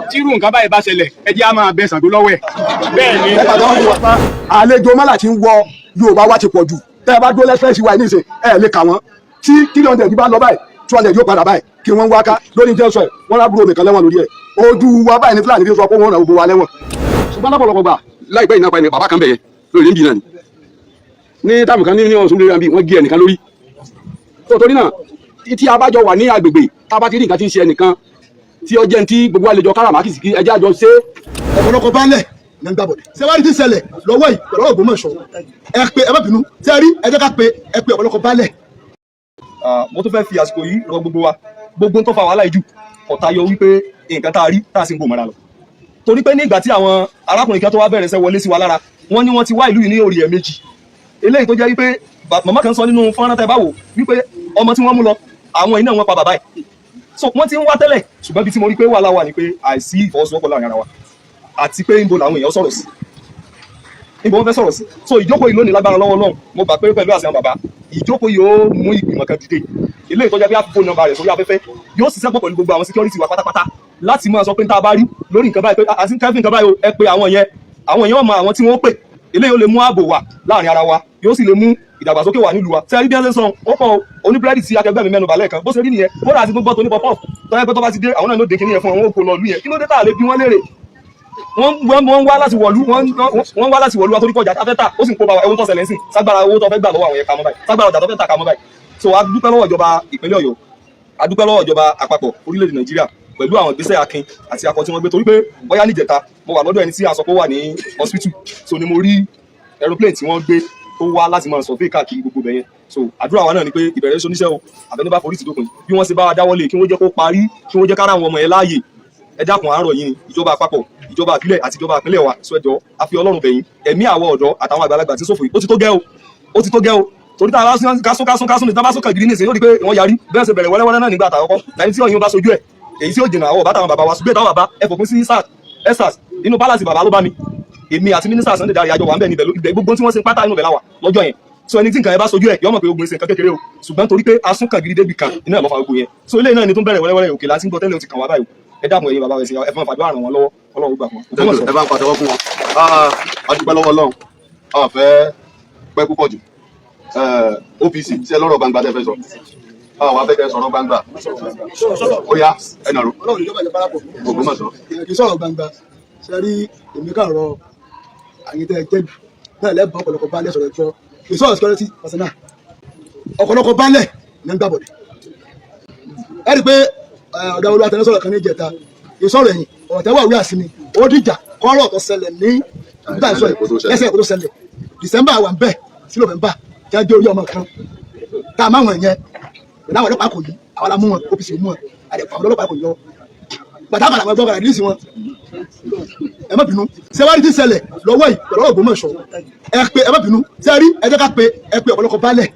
Tí irú nǹkan báyìí bá ṣẹlẹ̀, ẹ jẹ́ á máa bẹ Ṣàngó lọ́wọ́ ẹ̀ bẹ́ẹ̀ ni. Ẹ pàtàkì fún wa. Àlejò mọ́là tí ń wọ Yorùbá wa ti pọ̀ jù. Tẹ́ ẹ bá dúró lẹ́sẹ̀ẹ́sì wa nísìn, ẹ lè kà wọ́n. Tí 300 bá lọ báyìí, 200 yóò padà báyìí. Kí wọ́n wá ká lórí jẹ́ sọ ẹ̀, wọ́n lábúrò mi kan lẹ́wọ̀n lórí ẹ̀. Ojú wa báyìí ní Fúlàní fi sọ pé wọ́n ràn gbogbo wa lẹ́wọ̀n. Ṣùgbọ́n lọ́pọ̀lọpọ̀ gbà láìpẹ́ ìnápa ẹni bàbá kan bẹ̀yẹ lórí níbi náà ni ní táàmù kan ní ọ̀sùn lórí àbí wọ́n gé ẹnìkan lórí tó. Torí náà, tí a bá jọ wà ní agbègbè, tá a bá ti rí nǹkan tí ń ṣe ẹnìkan tí ó jẹ́ ní tí gbogbo àlejò káràmákìsì, kí ẹjẹ́ àjọ ṣe. Ọ̀pọ̀lọpọ̀ baálẹ̀ ní ń gbàbọ̀dẹ̀. Ṣé wàá rí tí ń ṣẹlẹ̀ lọ́wọ́ yìí pẹ̀lú Ògbómọ̀ṣọ́? Ẹ pé, ẹ má bínú, ṣé rí, ẹ jẹ́ ká pé, ẹ pé ọ̀pọ̀lọpọ̀ baálẹ̀. Mo tún fẹ́ fi àsìkò yìí rọ gbogbo wa. Gbogbo tó fa wàhálà yìí jù ọ̀tá yọ wípé nǹkan tá a rí tá a sì ń bò mọ́ra lọ, torí pé ní ìgbà tí àwọn arákùnrin kan tó wá bẹ̀rẹ̀ sẹ́ wọlé sí wa lára, wọ́n ní wọ́n ti wá ìlú yìí ní orí ẹ̀ méjì. Eléyìí tó jẹ́ wípé màmá kan sọ nínú fọ́nrán tẹ́ bá wò wípé ọmọ tí wọ́n mú lọ, àwọn iná wọn pa bàbá ẹ̀. So wọ́n ti ń wá tẹ́lẹ̀, ṣùgbọ́n ibi tí mo rí pé wàhálà wà ní pé àìsí ìfọwọ́sowọ́pọ̀ láàrin ara wa, àti pé níbo làwọn èèyàn sọ̀rọ̀ sí, níbo wọ́n fẹ́ sọ̀rọ̀ sí. So ìjókòó yìí lónìí, lágbára lọ́wọ́ Ọlọ́run, mo gbà pé pẹ̀lú àṣẹ àwọn bàbá, ìjókòó yìí ó mú ìgbìmọ̀ kan dìde, eléyìí tó jẹ́ pé àfihàn nọ́mbà rẹ̀ sórí afẹ́fẹ́, yóò ṣiṣẹ́ pọ̀ pẹ̀lú gbogbo àwọn security wa pátápátá láti máa sọ pé tá a bá rí lórí nǹkan báyìí, pé àti kẹ́fì nǹkan báyìí o, ẹ pé àwọn yẹn, àwọn yẹn wọ́n mọ àwọn tí wọ́n pè. Eléyìí ó lè mú ààbò wà láàrin ara wa, yóò sì lè mú ìdàgbàsókè wà nílùú wa. Sẹ́rí bí wọ́n ṣe ń sọ, ó pọ̀. Oníbúrẹ́dì tí akẹgbẹ́ mi mẹ́nu bà lẹ́ẹ̀kan, bó ṣe rí nìyẹn. Kódà àti gbogbo tó ní pop-up tó yẹ pé tó bá ti dé, àwọn náà ló dé kíní yẹn fún àwọn òkò lọ lú yẹn. Kí ló dé tá a lè bí wọ́n léèrè? Wọ́n wá láti wọ̀lú, wọ́n wá láti wọ̀lú wa torí kọjá afẹ́ tà, ó sì ń kó bá wa. Ewu tó ṣẹlẹ̀ ń sìn ságbára owó tó fẹ́ gbà lọ́wọ́ àwọn yẹn ká mọ́ báyìí, ságbára ọjà tó fẹ́ tà ká mọ́ báyìí. So a dúpẹ́ lọ́wọ́ ìjọba ìpínlẹ̀ Ọ̀yọ́, a dúpẹ́ lọ́wọ́ ìjọba àpapọ̀ orílẹ̀-èdè Nàìjíríà pẹ̀lú àwọn ìgbésẹ̀ akin àti akọ tí wọ́n gbé, torí pé bóyá níjẹta mo wà lọ́dọ̀ ẹni tí a sọ pé ó wà ní hospital, so ni mo rí aeroplane tí wọ́n gbé tó wá láti máa survey káàkiri gbogbo bẹ̀yẹn. So àdúrà wa náà ni pé ìbẹ̀rẹ̀ sọ níṣẹ́ o, àbẹ̀ní bá forí ti dópin. Bí wọ́n ṣe bá wa dáwọ́lé, kí wọ́n jẹ́ kó parí, kí wọ́n jẹ́ kára àwọn ọmọ yẹn láàyè. Ẹ dákun, àárọ̀ yìí ni ìjọba àpapọ̀, ìjọba ìbílẹ̀ àti ìjọba ìpínlẹ̀ wa sọ, ẹjọ́ a fi Ọlọ́run bẹ̀yìn. Ẹ̀mí àwọn ọ̀dọ́ àtàwọn àgbàlagbà tí ń ṣòfò yìí, ó ti tó gẹ́ o, ó ti tó gẹ́ o, torí tá a bá kásún kásún kásún ní tá a bá sún kàn gidi nísìnyí, ó di pé wọ́n yarí. Bẹ́ẹ̀ ṣe bẹ̀rẹ̀ wẹ́rẹ́wẹ́rẹ́ náà nígbà àtàkọ́kọ́ tàbí tí ọ̀yìn bá sojú ẹ̀, èyí tí ó jìnnà àwọn ọ̀bá táwọn bàbá wa ṣùgbọ́n táwọn bàbá ẹ fòpin sí SARS SARS inú palace bàbá ló bá mi. Èmi àti mínísítà Sunday Dare àjọ wà ń bẹ̀ níbẹ̀. Ibẹ̀ gbogbo tí wọ́n ṣe ń pátá inú bẹ̀ láwà lọ́jọ́ yẹn. So ẹni tí nǹkan yẹn bá sojú ẹ̀ yọ mọ̀ pé ogun ṣe nǹkan kékeré o, ṣùgbọ́n torí pé asún kàn gidi débi kan iná ẹ̀ lọ́fà ogun yẹn. So eléyìí náà ni tó ń bẹ̀rẹ̀ wẹ́rẹ́wẹ́rẹ́ òkè láti ń gbọ́ tẹ́lẹ̀, ó ti kàn wá báyìí. Ẹ dákun, ẹ̀yin bàbá rẹ̀ sí, ẹ fún fàdúrà ràn wọ́n lọ́wọ́, Ọlọ́run gbà fún wọn. Ẹ bá ń pàtẹ́wọ́ fún wọn. A dúpẹ́ lọ́wọ́ Ọlọ́run. A fẹ́ pẹ́ púpọ̀ jù. OPC ṣe lọ́rọ̀ gbangba tẹ́ fẹ́ sọ, àwọn afẹ́kẹ́ sọ̀rọ̀ gbangba. Ó yá, ẹ nàró. Ọlọ́run ìjọba ìjọba parapọ̀. Ògbómọ̀ṣọ́. Kì í sọ̀rọ̀ gbangba. Ṣe rí, èmi kàn rọ àyìn tẹ́ ẹ jẹ́bi náà lẹ́bàá ọ̀pọ̀lọpọ̀ baálẹ̀ sọ̀rọ̀ ẹ̀fọ́. Kì í sọ̀rọ̀ security personnel, ọ̀pọ̀lọpọ̀ baálẹ̀ ní ń gbàbọ̀dẹ̀. Ẹ rí i pé ọ̀gá olúwa tẹ̀lé sọ̀rọ̀ kan ní ìjẹta, kì í sọ̀rọ̀ ẹ̀yìn ọ̀rọ̀ tẹ́wọ̀ wí àsìmí. Ó dìjà kọ́rọ̀ tó ṣẹlẹ̀ ní ìgbà ìsọ̀ yìí lẹ́sẹ̀ kó tó ṣẹlẹ̀ December wà ń bẹ̀ sí November tí a jẹ́ orí ọmọ kan tá a máa wọ̀n yẹn pẹ̀lú àwọn ọlọ́pàá kò yí, àwọn la mú wọn, OPC mú wọn, àdẹ̀pọ̀ àwọn ọlọ́pàá kò yọ bàtà padà máa gbọ́ padà release wọn. Ẹ má bínú. Ṣé wàá rí tí ń ṣẹlẹ̀ lọ́wọ́ yìí pẹ̀lú Ògbómọ̀ṣọ́? Ẹ pé, ẹ má bínú, ṣé rí, ẹ jẹ́ ká pé, ẹ pé ọ̀pọ̀lọpọ̀ baálẹ̀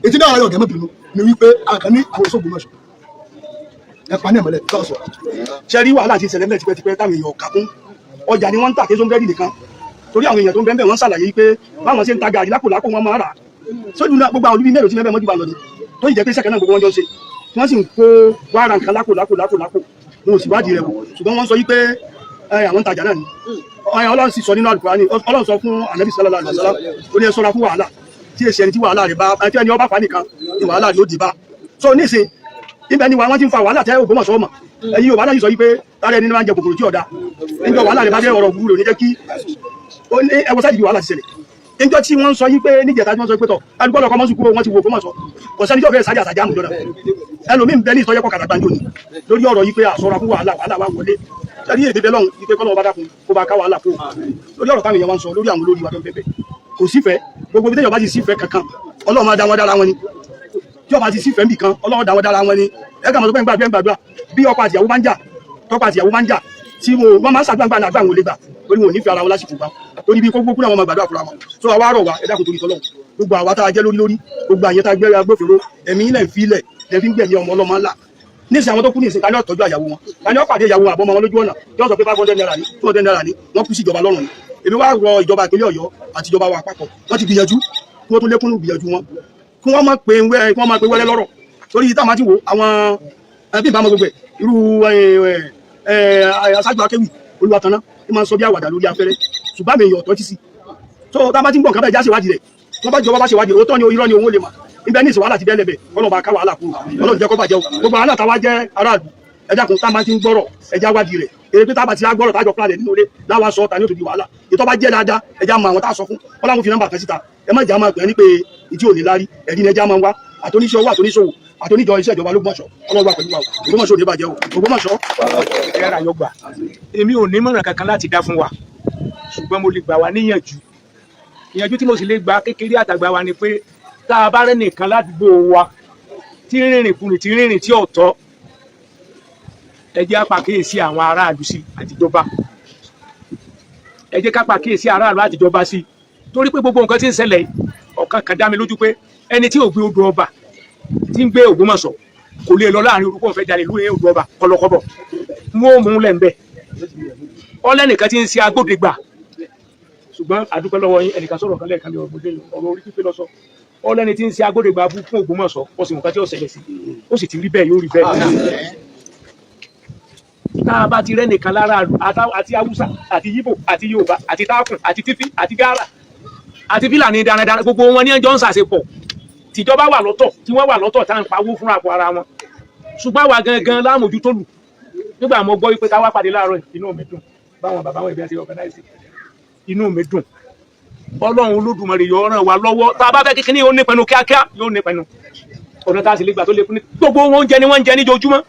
ètí náà ọ̀gá, ẹ má bínú ni wípé àwọn kan ní àwọn èso Ògbómọ̀ṣọ́ ẹ pa ní ẹ̀mọ́lẹ̀ lọ́sọ̀. Ṣe rí wàhálà ti ṣẹlẹ̀ mẹ́ẹ̀ tipẹ́tipẹ́ táwọn èèyàn kà kún ọjà ni wọ́n ń tà kí sóńgẹ́rì nìkan, torí àwọn èèyàn tó ń bẹ́ẹ̀ wọ́n ṣàlàyé pé báwọn ṣe ń ta gàrí lápò lápò wọn máa rà sójú náà. Gbogbo àwọn olúbi mélòó tí mẹ́bẹ̀ẹ́ mọ́jú bá lọ ni tó sì jẹ́ pé sẹ́kẹ̀ náà gbogbo wọn jọ ṣe, wọ́n sì ń kó wàrà nǹkan lápò lápò lápò lápò, wọn ò sì wádìí rẹ̀ wò. Ṣùgbọ́n wọ́n sọ yí pé àwọn ń tajà náà ni. Ọlọ́run sì sọ nínú Àlùkùránì, Ọlọ́run sọ fún Ànábì sallallahu alaihi wasallam, ó ní ẹ ṣọ́ra fún wàhálà tí èsì ẹni tí wàhálà rẹ̀ bá tí ẹni ọba fà nìkan ni wàhálà rẹ̀ ó dì bá. So nísìn ibẹ̀ ni wọ́n ti ń fa wàhálà tẹ́ Ògbómọ̀ṣọ́ mọ̀. Ẹ̀yin Yorùbá náà sì sọ yí pé tára ẹni máa ń jẹ kòkòrò tí ọ̀dà níjọ wàhálà rẹ̀ bá dé, ọ̀rọ̀ gbúrò ní jẹ́ kí ó ní ẹwọ sáàdì bí wàhálà ti ṣẹlẹ̀. Níjọ tí wọ́n ń sọ yí pé níjẹta tí wọ́n sọ pé tọ̀ alùpùpù ọkọ̀ mọ́sùn kúrò, wọ́n ti wo Ògbómọ̀ṣọ́, kò sẹ́ni tí ó fẹ́ sájà àtàjà àmùjọ náà. Ẹlòmíín bẹ ní ìtọ́jẹ́ kọ́ kàtàgbàǹjò ni lórí ọ̀rọ̀ yìí pé àṣọra fún wàhálà, wàhálà wà wọlé. Sẹ́ni èdè bẹ́ẹ̀ lọ́hùn yìí pé kọ́lọ́wọ́ bá dákun kó bá ká wàhálà kó lórí ọ̀rọ̀ táwọn èèyàn wá ń sọ lórí àwọn olórí wa tó ń bẹ̀bẹ̀. Kò sífẹ̀ẹ́. Gbogbo ibi téèyàn bá ti sífẹ̀ẹ́ kankan, Ọlọ́run máa dá wọn dára wọn ni. Tí ọba ti sífẹ̀ẹ́ nbì kan, Ọlọ́run dá wọn dára wọn ni. Ẹ kà mọ̀ tó pé ń gbàdúrà, ń gbàdúrà. Bí ọkọ àtìyàwó bá ń jà, tọkọ àtìyàwó bá ń jà, tí wọn máa ń ṣàdúrà gbà náà, àdúrà wọn ò lè gbà torí wọn ò ní fi ara wọn lásìkò gbà, torí bí kókó kúrò àwọn ọmọ gbàdúrà fúnra wọn. So àwa rọ̀ wá, ẹ dákun torí tọ́lọ́run, gbogbo àwa tá a jẹ́ lórí lórí, gbogbo àyẹn tá a gbé agbófinró, ẹ̀mí ilẹ̀ ń fi ilẹ̀ lẹ́ fi ń gbẹ̀mí ọmọ ọlọ́mọ ńlá nísìnyí. Àwọn tó kú nísìnyí, ta ni ó tọ́jú àyàwó wọn? Ta ni ó pàdé ìyàwó àbọ̀mọ wọn lójú ọ̀nà tí wọ́n sọ pé ₦500 ní, ₦200 ní, wọ́n kú sí ìjọba lọ́rùn ni? Èmi wá rọ ìjọba ìpínlẹ̀ Ọ̀yọ́ àti ìjọba wa àpapọ̀, wọ́n ti gbìyànjú, kí wọ́n tún lékún gbìyànjú wọn, kí wọ́n má pe wẹ́rẹ́, kí wọ́n má pe wẹ́rẹ́ lọ́rọ̀, torí táwọn máa ti wo àwọn ẹbí ìbámu gbogbo ẹ̀ irú Aṣáájú akéwì Olúwatanná ní máa ń sọ bí àwàdà lórí afẹ́rẹ́, ṣùgbọ́n àmì èèyàn ọ̀tọ́ tí sí tó tá a bá ti ń gbọ̀n kábẹ́ já ṣèwádìí rẹ̀. Wọ́n bá jọba bá ṣèwádìí, òótọ́ ni, irọ́ ni, òun ò lè mọ̀ ibẹ̀ ní ìsìn. Wàhálà ti bẹ́ẹ̀ lẹ́bẹ̀, Ọlọ́run bá ká wàhálà kúrò. Ọlọ́run jẹ́ kó bàjẹ́ o. Gbogbo wàhálà táwa jẹ́ aráàlú, ẹ dákun, tá a máa ti ń gbọ́rọ̀, ẹ já wádìí rẹ̀. Èrè pé tá a bá ti á gbọ́rọ̀, tájọ pílàlẹ̀ nínú ilé láwa sọ ta ni ó tó di wàhálà. Ètò bá jẹ́ dáadáa, ẹ já mọ àwọn tá a sọ fún wọn láwọn fi nọ́mbà kan síta. Ẹ má jà máa pè é ní pé ìtí ò ní lárí. Ẹ̀rí ni ẹ já máa ń wá, àtòníṣe owó, àtòníṣòwò, àtòníjọ iṣẹ́ ìjọba lÓgbómọ̀ṣọ́. Ọlọ́run wà pẹ̀lú wa o. Ògbómọ̀ṣọ́ ò ní bàjẹ́ o. Ògbómọ̀ṣọ́. Ẹ̀rọ àyọgbà, èmi ò ní mọ̀ràn kankan láti dá fún wa, ṣùgbọ́n mo lè gbà wá níyànjú. Ìyànjú tí mo sì lè gba kékeré àtàgbà wa ni pé tá a bá rẹ́ nìkan ládùúgbò wa tí ń rìnrìn kùnrin, tí ń rìnrìn tí ò tọ́, ẹ jẹ́ á pàkíyèsí àwọn aráàlú sí àtijọba. Ẹ jẹ́ ká pàkíyèsí aráàlú àtijọba sí, torí pé gbogbo nǹkan tí ń ṣẹlẹ̀ yìí, ọ̀kan kan dá mi lójú pé ẹni tí ò gbé odò ọba, tí ń gbé Ògbómọ̀ṣọ́, kò lè lọ láàrin orúkọ òun fẹ́ jalè lóye odò ọba kọlọkọbọ, wọn ò mú un lẹ́ńbẹ́ ọlẹ́nìkan tí ń ṣe agbódegbà. Ṣùgbọ́n àdúpẹ́ lọ́wọ́ yín. Ẹnìkan sọ̀rọ̀ kan lẹ́ẹ̀kan ní ọ̀rọ̀ ọ̀rọ̀ orí pípé lọ́sọ. Ọlẹ́ni tí ń ṣe agbódegbà bú fún Ògbómọ̀ṣọ́, ó sì mú nǹkan tí ó ṣẹlẹ̀ sí, ó sì ti rí bẹ́ẹ̀, yóò rí bẹ́ẹ̀. Tá a bá ti rẹ́ nìkan lára àti Haúsá àti Yíbò àti Yorùbá àti Tákùn àti Tífí àti Gárà àti Fílàní darandaran, gbogbo wọn ní ẹjọ́ ń ṣàṣepọ̀. Tìjọba wà lọ́tọ̀, tí wọ́n wà lọ́tọ̀, tá à ń pawó fúnra àpò ara wọn, ṣùgbọ́n àwa gangan lámòjútó lù. Nígbà mo gbọ́ wípé ká wá pàdé láàárọ̀ yìí, inú mi dùn. Báwọn bàbá wọn ìbí àti organize, inú mi dùn. Ọlọ́run Olódùmarè yóò ràn wá lọ́wọ́. Tá a bá fẹ́ kíkiní yóò nípinnu kíákíá, yóò nípinnu. Ọ̀nà tá a sì lè gbà tó lè fún ní gbogbo oúnjẹ ni wọ́n ń jẹ níjojúmọ́.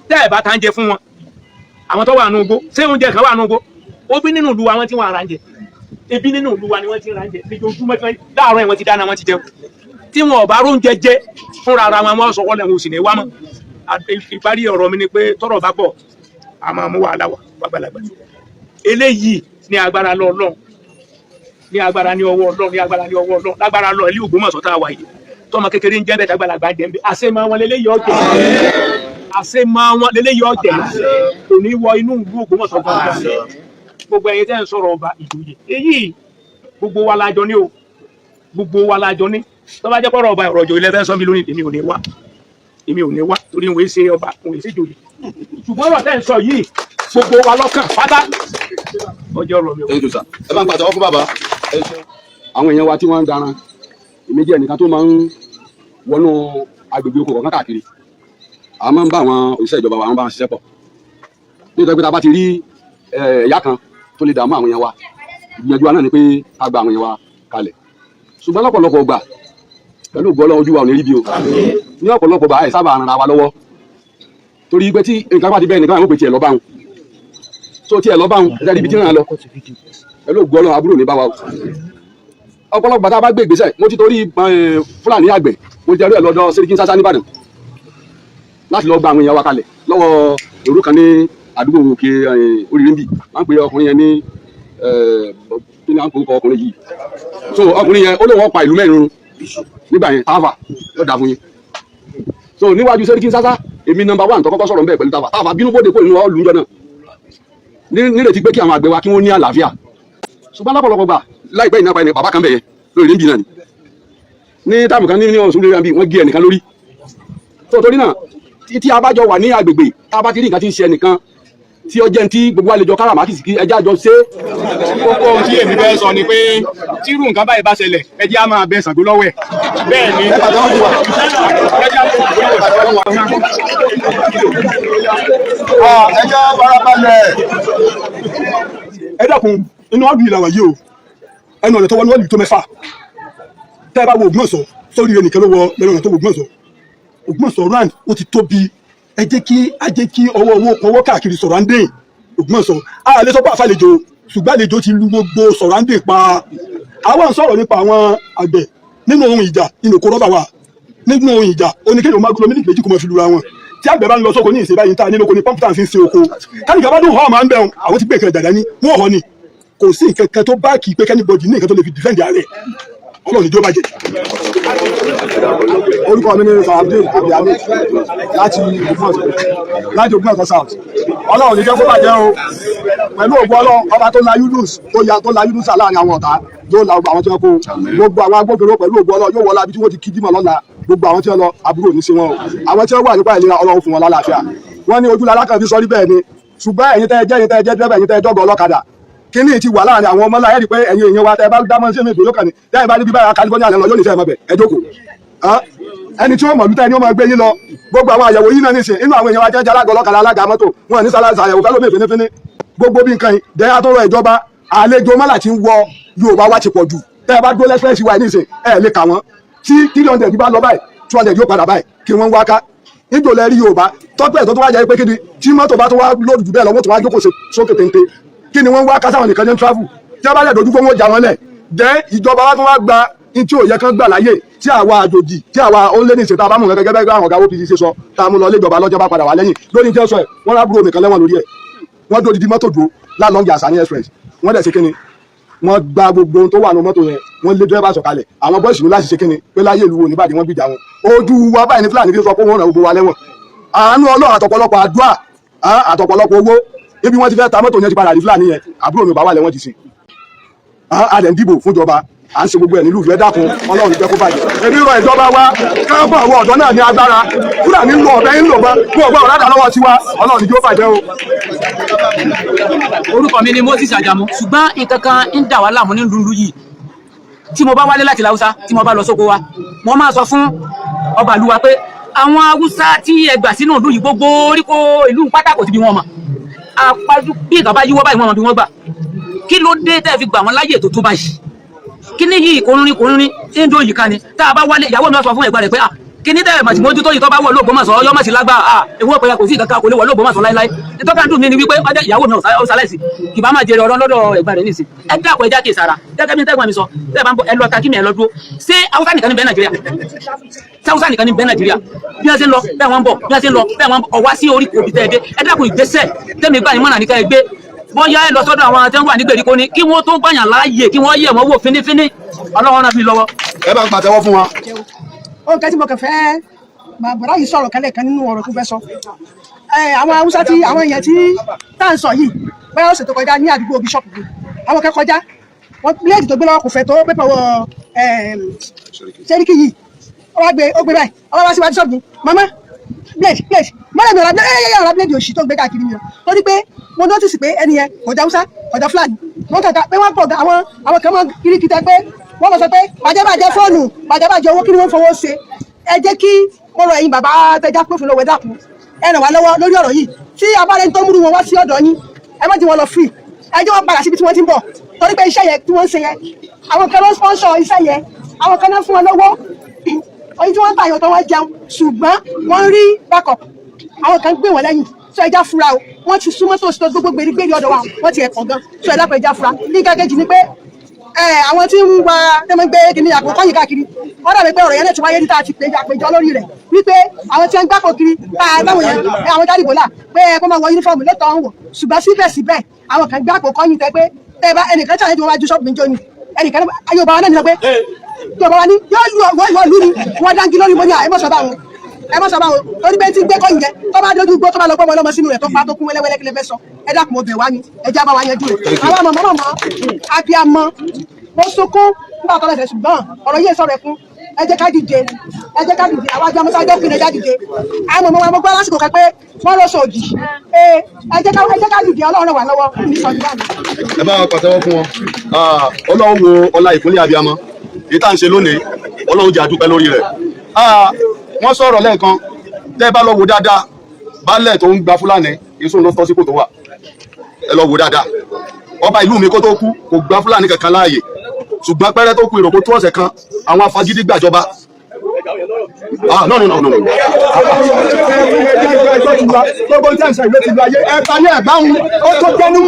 Tẹ́ ẹ̀ bá ta ń jẹ fún wọn, àwọn tó wà nù ugbó, ṣé oúnjẹ kan wà nù ugbó? Ó bí nínú ìlú wa, wọn tí wọn ara ń jẹ ebi nínú ìlú wa ni wọ́n ti ń ra ń jẹ níjojúmọ́. Tí wọ́n láàárọ̀ yẹn, wọ́n ti dáná, wọ́n ti jẹun. Tí wọn ò bá róúnjẹ jẹ fúnra ara wọn, wọ́n sọ wọ́n lẹ́hìn òsì ní wá mọ́. Ìparí ọ̀rọ̀ mi ni pé tọ́rọ̀ bá pọ̀, a máa mú wàhálà wá gbàgbàlagbà. Eléyìí ní agbára lọ Ọlọ́run, ní agbára ní ọwọ́ Ọlọ́run, ní agbára ní ọwọ́ Ọlọ́run, lágbára lọ ilé Ògbómọ̀ṣọ́ tá a wà yìí, tọmọ kékeré ń jẹ́ bẹ́ẹ̀, tàgbàlagbà jẹ́ bẹ́ẹ̀, àṣemọ wọn lélẹ́yìí ọ̀jẹ̀, àṣemọ wọn lélẹ́yìí ọ̀jẹ̀, kò ní wọ inú ìlú Ògbómọ̀ṣọ́ gbọ̀ngàn. Gbogbo ẹ̀yin tẹ́ ń sọ̀rọ̀ ọba ìjòyè, èyí gbogbo wa la jọ ní o, gbogbo wa la jọ ní. Tó bá jẹ́ pọ̀rọ̀ ọba ọ̀rọ̀ ìjòyè lẹ́fẹ́ sọ mi lónìí, èmi ò ní wá, èmi ò ní wá, torí òun ṣe ọba, òun ṣe ìjòyè. Ṣùgbọ́n ọ̀rọ̀ tẹ́ ń sọ yìí, gbogbo wa lọ́kàn pátá. Ọjọ́ ọ̀rọ̀ mi ò. Thank you, sir. Ẹ bá ń pàtẹ́wọ́ fún bàbá. Ẹ ṣeun. Àwọn èèyàn wa tí wọ́n ń daran, èmi jẹ́ ẹnìkan tó máa ń wọnú agbègbè oko kọ̀ọ̀kan káàkiri. A máa ń bá àwọn òṣìṣẹ́ ìjọba wa, àwọn bá wọn ṣiṣẹ́ pọ̀, nítorí pé tá a bá ti rí ẹ̀yà kan tó lè dààmú àwọn èèyàn wa, ìgbìyànjú wa náà ni pé ká gba àwọn èèyàn wa kalẹ̀. Ṣùgbọ́n lọ́pọ̀lọpọ̀ gbà, pẹ̀lú ògo Ọlọ́run, ojú wa ò ní rí bí o. Ní ọ̀pọ̀lọpọ̀ gbà, ẹ̀ sábà ràn ara wa lọ́wọ́, torí pé tí nǹkan bá ti bẹ́ẹ̀ nìkan, àwọn òpè tiẹ̀ lọ́ bá wọn tó tiẹ̀ lọ́ bá wọn ẹ̀dá ibi tí ń ràn lọ. Pẹ̀lú ògo Ọlọ́run, àbúrò ní bá wa o. Ọ̀pọ̀lọpọ̀ bàtà bá gbé ìgbésẹ̀, mo ti torí Fúlàní àgbẹ̀, mo ti ẹrú ẹ̀ lọ́dọ̀ Sẹ́ríkí Sásá nìbàdàn láti lọ gba àwọn èèyàn wa kalẹ̀ lọ́wọ́ èrú kan ní àdúgbò òkè oríire ń bì. Wọ́n ń pe ọkùnrin yẹn ní, kí ni à ń pe orúkọ ọkùnrin yìí? So ọkùnrin yẹn, ó lóun ó pa ìlú mẹ́rin run nígbà yẹn. Táfà yóò dà fún yín. So níwájú Sẹ́ríkí Sásá, èmi number one tó kọ́kọ́ sọ̀rọ̀ nbẹ̀ pẹ̀lú Táfà. Táfà bínú bóde kó nínú ọ̀lù ńjọ náà, nírètí pé kí àwọn àgbẹ̀ wa kí wọ́n ní àlàáfíà. Ṣùgbọ́n lọ́pọ̀lọpọ̀ gbà, láìpẹ́ ìnápa ẹni bàbá kan bẹ̀ yẹn lórí níbi náà ni ní táàmù kan ní ọ̀sùn lórí àbí wọ́n gé ẹnìkan lórí tó. Torí náà, tí a bá jọ wà ní agbègbè, tá a bá ti rí nǹkan tí ń ṣe ẹnìkan tí ó jẹ́ ní tí gbogbo àlejò káràmákìsì, kí ẹjẹ́ àjọ ṣe. Kókó ohun tí èmi fẹ́ sọ ni pé tírú nǹkan báyìí bá ṣẹlẹ̀, ẹ jẹ́ á máa bẹ Ṣàngó lọ́wọ́ ẹ̀. Bẹ́ẹ̀ ni, ẹ jẹ́ á máa bẹ Ṣàngó lọ́wọ́ ẹ̀. Ẹ jẹ́ farabalẹ̀. Ẹ dákun, inú ọdún yìí làwà yìí o. Ẹnu ọ̀nà tó wọnú ọdún tó mẹ́fà, tẹ́ ẹ bá wo Ògbómọ̀ṣọ́ sórí rẹ nìkan ló wọ lẹ́nu ọ̀nà tó wọ Ògbómọ̀ṣọ́. Ògbómọ̀ṣọ́ round, ó ti tóbi. Ẹ jẹ́ kí á jẹ́ kí ọwọ́ owó kọwọ́ káàkiri surrounding Ògbómọ̀ṣọ́. A lè sọ pé àfàlejò, ṣùgbọ́n àlejò ti lu gbogbo surrounding pa. Àwọn sọ̀rọ̀ nípa àwọn àgbẹ̀. Nínú ohun ìjà nínú oko rọ́bà wa, nínú ohun ìjà oníkéyìí máa gbọ́dọ̀ mílíkì méjì kó máa fi lura wọn. Tí àgbẹ̀ bá ń lọ sóko ní ìṣe báyìí, tá a nílò kò ní pọ́ǹpù tá à ń fi ń sin oko. Kánìkan bá dùn hàn máa ń bẹ̀rùn, àwọn ti gbé nǹkan ìjà dání, wọ́n hàn ni. Kò sí nǹkan kan tó bá kì í pé k'anybody ní nǹkan tó lè fi defend ààrẹ. Ọlọ́run ní jó bàjẹ́. Orúkọ mi ní Sarafdin Abdulhamid láti Ògbómọ̀ṣọ́, láti Ògbómọ̀ṣọ́ South. Ọlọ́run ní jẹ́ kó bàjẹ́ o. Pẹ̀lú ògùn Ọlọ́run, ọba tó la Yunus, tó ya, tó la Yunus láàrin àwọn ọ̀tá, yóò la gbogbo àwọn tí wọ́n kó, gbogbo àwọn agbófinró. Pẹ̀lú ògùn Ọlọ́run, yóò wọlé àbí tí wọ́n ti kí jímọ̀ lọ́la. Gbogbo àwọn tí wọ́n lọ, àbúrò ní sí wọn o. Àwọn tí wọ́n wà nípa ìlera, Ọlọ́run fún wọn lálàáfíà. Wọ́n ní ojúlá alákàn fi sọrí. Bẹ́ẹ̀ ni. Ṣùgbọ́n ẹ̀yin tẹ́ ẹ jẹ́ dírẹ́bà, ẹ̀yin tẹ́ ẹ jọ́gọ̀ ọlọ́kadà, kíní ti wà láàrin àwọn ọmọ láyé rí pé ẹ̀yin èèyàn wa tẹ́ ẹ bá dámọ́ sí ìlú yóò kàn ní tẹ́ ẹ bá níbi báyà California lọ yóò ní sẹ́ ẹ mọ̀ bẹ̀ ẹ jókòó. Ẹni tí ó mọ̀ lútẹ́ ni ó máa gbé yín lọ. Gbogbo àwọn àyẹ̀wò yìí náà nìsín inú àwọn èèyàn wa jẹ́ alága ọlọ́kadà, alága mọ́tò, wọn ní sálá àyẹ̀wò fẹ́ lómi fínífíní gbogbo bí nǹkan yìí. Dẹ́yà tó rọ ìjọba, àlejò mọ́là tí ń wọ Yorùbá wa ti pọ̀ jù. Tẹ́ ẹ bá dúró lẹ́sẹ̀ẹ́sì wa nísìn, ẹ lè kà wọ́n. Tí 300 bá lọ báyìí, 200 yóò padà báyìí. Kí wọ́n wá ká níjò lẹ rí Yorùbá tọ́pẹ́ tó tó wá jẹ́ pé kí ni tí mọ́tò bá tó wá lóòdù jù bẹ́ẹ̀ lọ, wọ́n tó wá jókòó sókè téńté. Kí ni wọ́n wá ká sáwọn nìkan ní travel? Tí wọ́n bá lẹ̀ dojú kó wọ́n já wọn lẹ̀. Jẹ́ ìjọba wa tó wá gba ní tí ò yẹ kán gbà láyè tí àwa àjòjì tí àwa ó lé ní ìṣètò àbámu gẹ́gẹ́ bẹ́ẹ̀ àwọn ọ̀gá OPC ṣe sọ tá a mú lọ léjọba lọ́jọ́ bá padà wá lẹ́yìn lórí tí wọ́n sọ ẹ̀. Wọ́n rábúrò nìkan lẹ́wọ̀n lórí ẹ̀. Wọ́n dó didi mọ́tò dúró lálọ́ngì Àṣàní Express. Wọ́n dẹ̀ ṣe kíni, wọ́n gba gbogbo ohun tó wà ní mọ́tò yẹn, wọ́n lé dírẹ́bà sọ̀kalẹ̀. Àwọn boys ní láti ṣe kíni pé láyé ìlú wo níbàdí, wọ́n gbìjà wọn. Ojú wa báyìí ní Fúlàní fi sọ pé wọ́n ràn gbogbo wa lẹ́wọ̀n. Àánú Ọlọ́run àtọ̀pọ̀lọpọ̀ àdúrà, àtọ̀pọ̀lọpọ̀ owó ibi wọ́n ti fẹ́ ta mọ́tò yẹn ti padà rí Fúlàní yẹn. Àbúrò mi ò bá wà lẹ́wọ̀n ti sìn. A dẹ̀ ń dìbò fúnjọba, à ń ṣe gbogbo ẹ̀ nílùú ìfẹ́. Dákun, Ọlọ́run jẹ́ kó bàjẹ́. Èmi rọ ìjọba wa káàbọ̀, àwọn ọ̀dọ́ náà ní agbára. Fúlàní ń lo ọ̀bẹ, ń lò bá fún ọgbà ọ̀rádà lọ́wọ́ tiwa. Ọlọ́run jẹ́ ó bàjẹ́ o. Orúkọ mi ni Moses Ajamu. Ṣùgbọ́n nǹkan kan ń dà wá láàmú ní lulu yìí. Tí mo bá wálé láti Haúsá, tí mo bá lọ sóko wa, mo máa sọ fún ọba ìlú wa pé àwọn Haúsá tí ẹ gbà sínú ìlú yìí, gbogbo oríko ìlú pátákó ti bí wọn mọ̀ apájú. Bí nǹkan bá yíwọ́ báyìí, wọ́n mọ̀ bí wọ́n gbà. Kí ló dé tẹ́ fi gbà wọ́n láyè tó tó báyìí? Kí ní yìí kò ń rin kò ń rin tí ń dó yìí ká ni. Tá a bá wálé, ìyàwó mi wá sọ fún ẹ̀gbọ́n rẹ̀ pé, ah, kí ní tẹ́lẹ̀ màtí mójútó yìí, tó bá wọ̀ lóògbómọ̀ṣọ́ ọyọ́ màtí lágbà. Ah, ewu ọ̀pẹ kò sí ìkankan, kò lè wọ̀ lóògbómọ̀ṣọ́ láíláí. Ìtọ́ka dùn mí ni wípé ọjọ́ ìyàwó mi ò ṣaláìsí, kì bá máa jèrè ọ̀rọ̀ lọ́dọ̀ ẹ̀gbọ́n rẹ̀ nísìn. Ẹ dákun, ẹ jákè sára. Gẹ́gẹ́ bí tẹ́gbọ́n mi sọ, tẹ́ ẹ bá ń bọ̀, ẹ lọ ta kí mi, ẹ lọ dúró. Ṣé Haúsá nìkan ní bẹ́ẹ̀ Nàìjíríà? Ṣé Haúsá nìkan ní bẹ́ẹ̀ Nàìjíríà? Bí wọ́n ṣe ń lọ bẹ́ẹ̀ wọ́n ń bọ̀, bí wọ́n ṣe ń lọ bẹ́ẹ̀ wọ́n ń bọ̀, ọ̀wá sí orí kò bí tẹ́ ẹ dé. Ẹ dákun, ìgbésẹ̀ tẹ́mi gbà yín mọ́nà ní ká ẹ gbé. Bóyá ẹ lọ sọ́dọ̀ àwọn tí wọ́n wà ní gbèríko ni, kí wọ́n tó gbàyàn láàyè, kí wọ́n yẹ̀ wọ́n wò fínífíní. Ọlọ́run ràn mí lọ́wọ́. Ẹ bá ń pàtẹ́wọ́ fún wọn. Ohun kan tí mo kàn fẹ́ bàbá yìí sọ̀rọ̀ kálẹ̀ kan nínú ọ̀rọ̀ tó fẹ́ sọ, àwọn Haúsá tí àwọn èèyàn tí tá à ń sọ yìí, bóyá ọ̀sẹ̀ tó kọjá ní àdúgbò bíṣọ̀pù mi, àwọn kan kọjá wọn, blade tó gbé lọ́wọ́ kò fẹ́ tó pépà wọ sẹ́ríkì yìí. Ó wá gbé, ó gbé báyìí, ó wá wá síwájú ṣọ́ọ̀bù mi. Mama, blade, blade mọ́lẹ̀ mi, ọ̀rọ̀ blade, ọ̀rọ̀ blade òṣì tó ń gbé káàkiri mi o. Torí pé mo notice pé ẹni yẹn kọjá Haúsá, kọjá Fúlàní, wọ́n kàkà pé wọ́n pọ̀ gan. Àwọn kan mọ́ kirikita pé wọ́n mọ̀ sọ pé bàjẹ́ bàjẹ́ fóònù, bàjẹ́ bàjẹ́ owó. Kí ni wọ́n fowó ṣe? Ẹ jẹ́ kí mo rọ ẹ̀yin bàbá tẹjá pófin lọ́wọ́, ẹ dákun, ẹ ràn wá lọ́wọ́ lórí ọ̀rọ̀ yìí. Tí abárẹ́ni tó múrú wọn wá sí ọ̀dọ̀ yín, ẹ má jí wọn lọ free, ẹ jẹ́ wọn padà síbi tí wọ́n ti ń bọ̀, torí pé iṣẹ́ yẹn tí wọ́n ń ṣe yẹn, àwọn kan ló sponsor iṣẹ́ yẹn, àwọn kan náà fún wọn lọ́wọ́ oyin tí wọ́n ń tàyàn tó wọ́n jẹun, ṣùgbọ́n wọ́n rí backup, àwọn kan gbé wọn lẹ́yìn. Sọ ẹja fura o, wọ́n ti súnmọ́ tó gbogbo gbèrígbèrí ọ̀dọ̀ wa, wọ́n ti ẹ̀kọ́ gan. Sọ ẹ lápẹ̀ ẹja fura. Ní kẹ́kẹ́jì ni pé àwọn tí ń wa tẹ́ mọ́ gbé kìnìún àpò kọ́yìn káàkiri, wọ́n dàbí pé ọ̀rọ̀ yẹn náà ti wáyé níta àti àpèjọ lórí rẹ̀ wípé àwọn tí wọ́n ń gbàpò kiri táwọn yẹn, àwọn jáde bòlá pé ẹ kó máa wọ uniform lọ́tọ̀ ń wọ̀, ṣùgbọ́n síbẹ̀síbẹ̀ àwọn kan gbàpò kọ́yìn tẹ́ pé tẹ́ bá ẹnìkan challenge wọn wájú ṣọ́ọ̀bù mi jóni. Ẹnìkan Yorùbá wa náà ní sọ pé Yorùbá wa ní yóò lu ọ̀wọ́ ìwọ lù ní wọ́n dáńgí lórí. Mo ní ẹ mọ̀ sọ báwọn, ẹ mọ̀ sọ báwọn, torí pé tí ń gbé kọ́yìn yẹn, tó bá dójú gbó, tó bá lọ gbọ́mọ ọlọ́mọ sínú rẹ̀, tó pa tó kún wẹ́lẹ́wẹ́lẹ́, kí lè fẹ́ sọ? Ẹ dákun, mo bẹ̀ wá ní ẹ já bá wa yanjú rẹ̀. Àwọn ọmọ mọ́mọ́ abiamọ, mo sunkún nígbà tó lọ́sẹ̀, ṣùgbọ́n ọ̀rọ̀ yìí sọ̀rọ̀ ẹ̀kún. Ẹ jẹ́ ká dìde, ẹ jẹ́ ká dìde. Àwọn àjọ amọ́sájọ́ kìnìún, ẹ já dìde. Àwọn ọmọ wa, mo gbọ́ lásìkò kan pé wọ́n lọ sòdì. Ẹ jẹ́ ká dìde. Ọlọ́run ràn wá lọ́wọ́ ní sọ̀dí báyìí. Ẹ bá wa pàtẹ́wọ́ fún wọn. Ọlọ́run wo ọlá ìpínlẹ̀ abiyamọ èyí tá à ń ṣe lónìí, Ọlọ́run jẹ́ àdúpẹ́ lórí rẹ̀. Wọ́n sọ̀rọ̀ lẹ́ẹ̀kan, tẹ́ ẹ bá lọ wò dáadáa, baálẹ̀ tó ń gba Fúlàní èso ló tọ́ sípò tó wà. Ẹ lọ wò dáadáa, ọba ìlú mi kó tó kú kò gba Fúlàní kankan láàyè, ṣùgbọ́n pẹ́rẹ́ tó kú ìròkó tó ọ̀sẹ̀ kan, àwọn afagídí gbàjọba. Ah, no, no, no, no. Gbogbo tí a ń sọ ìlú ti lu ayé ẹ̀ka ní ẹ̀gbá ń ó tó jẹ́ ní